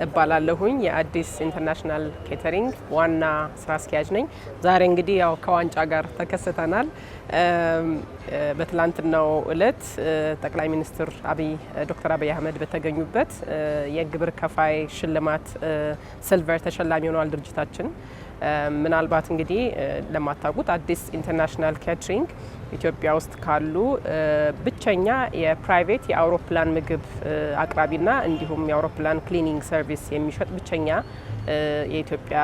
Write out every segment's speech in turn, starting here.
እባላለሁኝ። የአዲስ ኢንተርናሽናል ኬተሪንግ ዋና ስራ አስኪያጅ ነኝ። ዛሬ እንግዲህ ያው ከዋንጫ ጋር ተከስተናል። በትላንትናው እለት ጠቅላይ ሚኒስትር አብይ ዶክተር አብይ አህመድ በተገኙበት የግብር ከፋይ ሽልማት silver ተሸላሚ ሆኗል ድርጅታችን። ምናልባት እንግዲህ ለማታውቁት አዲስ ኢንተርናሽናል ኬተሪንግ ኢትዮጵያ ውስጥ ካሉ ብቸኛ የ private የአውሮፕላን ምግብ አቅራቢና እንዲሁም የአውሮፕላን cleaning service የሚሸጥ ብቸኛ የኢትዮጵያ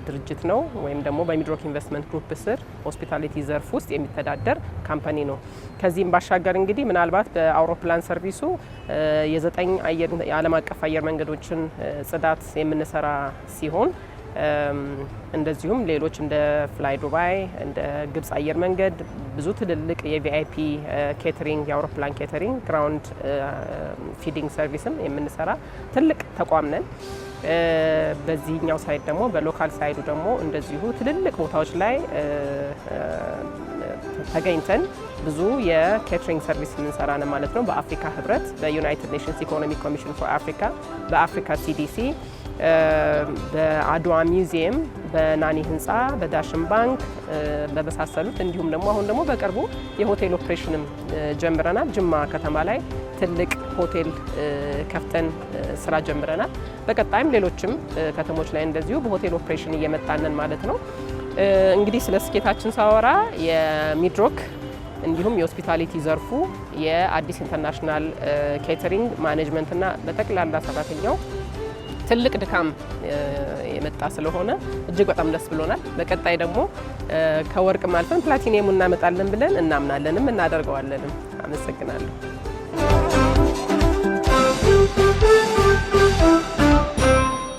ድርጅት ነው። ወይም ደግሞ በሚድሮክ ኢንቨስትመንት ግሩፕ ስር hospitality ዘርፍ ውስጥ የሚተዳደር company ነው። ከዚህም ባሻገር እንግዲህ ምናልባት በአውሮፕላን service ኡ የዘጠኝ የዓለም አቀፍ አየር መንገዶችን ጽዳት የምንሰራ ሲሆን፣ እንደዚሁም ሌሎች እንደ ፍላይ ዱባይ፣ እንደ ግብጽ አየር መንገድ ብዙ ትልልቅ የ VIP catering፣ የአውሮፕላን catering፣ ground feeding service ም የምንሰራ ትልቅ ተቋም ነን። በዚህኛው side ደግሞ፣ በ local side ኡ ደግሞ እንደዚሁ ትልልቅ ቦታዎች ላይ ተገኝተን ብዙ የ catering service የምንሰራ ነን ማለት ነው። በአፍሪካ ህብረት፣ በ United Nations Economic Commission for Africa፣ በአፍሪካ CDC፣ በአድዋ ሚውዚየም፣ በናኒ ህንፃ፣ በዳሽን ባንክ በመሳሰሉት፣ እንዲሁም ደግሞ አሁን ደግሞ በቅርቡ የሆቴል ኦፕሬሽንም ጀምረናል። ጅማ ከተማ ላይ ትልቅ ሆቴል ከፍተን ስራ ጀምረናል። በቀጣይም ሌሎችም ከተሞች ላይ እንደዚሁ በሆቴል ኦፕሬሽን እየመጣን ማለት ነው። እንግዲህ ስለ ስኬታችን ሳወራ የሚድሮክ እንዲሁም የ hospitality ዘርፉ፣ የአዲስ ኢንተርናሽናል ኬተሪንግ management ና በጠቅላላ ሰራተኛው ትልቅ ድካም የመጣ ስለሆነ እጅግ በጣም ደስ ብሎናል። በቀጣይ ደግሞ ከወርቅም አልፈን ፕላቲኒየሙ እናመጣለን ብለን እናምናለንም እናደርገዋለንም። አመሰግናለሁ።